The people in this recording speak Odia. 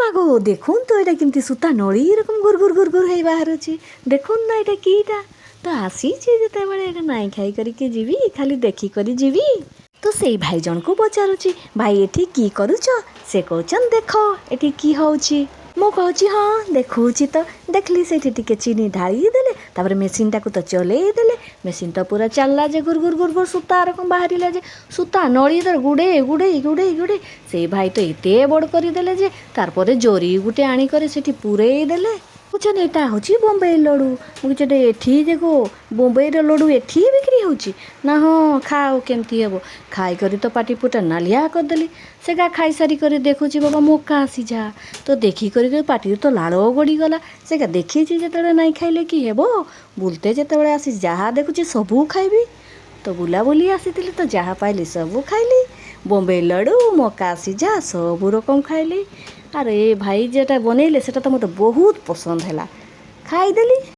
ମାଗୋ, ଦେଖୁন ତ ଏଇଟା କେମିତି ସୂତା ନଳି ଏରକମ ଗୁର ଗୁର ଗୁର ଗୁର ହେଇ ବାହାରୁଛି। ଦେଖୁন ନା, ଏଇଟା କିଟା? ତ ଆସିଛି ଯେତେବେଳେ, ଏଇଟା ନାଇଁ ଖାଇ କରିକି ଯିବି, ଖାଲି ଦେଖିକରି ଯିବି। ତ ସେଇ ଭାଇ ଜଣକୁ ପଚାରୁଛି, ଭାଇ, ଏଠି କି କରୁଛ? ସେ କହୁଛନ୍ତି, ଦେଖ ଏଠି କି ହଉଛି। ମୁଁ କହୁଛି, ହଁ ଦେଖୁଛି ତ। ଦେଖିଲି, ସେଇଠି ଟିକେ ଚିନି ଢାଳି ଦେଲେ, ତାପରେ ମେସିନ୍ଟାକୁ ତ ଚଲେଇ ଦେଲେ। ମେସିନ୍ ତ ପୁରା ଚାଲିଲା ଯେ ଗୁର ଗୁର ଗୁର ଗୁର ସୂତା ରକମ ବାହାରିଲା ଯେ ସୂତା ନଳି ତ ଗୁଡ଼େଇ ଗୁଡ଼େଇ ଗୁଡ଼େଇ ଗୁଡ଼େଇ ସେଇ ଭାଇ ତ ଏତେ ବଡ଼ କରିଦେଲେ ଯେ ତାରପରେ ଜରି ଗୋଟେ ଆଣିକରି ସେଠି ପୂରେଇ ଦେଲେ। କହୁଛନ୍ତି, ଏଇଟା ହେଉଛି ବମ୍ବେଇ ଲଡ଼ୁ। ମୁଁ କହୁଛି, ଏଇଟା ଏଠି ଯେ ଗୋ, ବମ୍ବେଇର ଲଡ଼ୁ ଏଠି ବିକ୍ରି ହେଉଛି? ନା, ହଁ, ଖାଅ କେମିତି ହେବ। ଖାଇକରି ତ ପାଟି ପୁଟା ନାଲିଆ କରିଦେଲି। ସେଗା ଖାଇସାରି କରି ଦେଖୁଛି ବାବା, ମକା ସିଝା ତ ଦେଖିକରି ପାଟିରୁ ତ ଲାଳ ଗଡ଼ିଗଲା। ସେଗା ଦେଖିଛି ଯେତେବେଳେ, ନାଇଁ ଖାଇଲେ କି ହେବ? ବୁଲତେ ଯେତେବେଳେ ଆସି ଯାହା ଦେଖୁଛି ସବୁ ଖାଇବି। ତ ବୁଲାବୁଲି ଆସିଥିଲି ତ ଯାହା ପାଇଲି ସବୁ ଖାଇଲି। ବମ୍ବେଇ ଲଡ଼ୁ, ମକା ସିଝା ସବୁ ରକମ ଖାଇଲି। ଆରେ ଏ ଭାଇ ଯେଟା ବନେଇଲେ, ସେଟା ତ ମୋତେ ବହୁତ ପସନ୍ଦ ହେଲା, ଖାଇଦେଲି।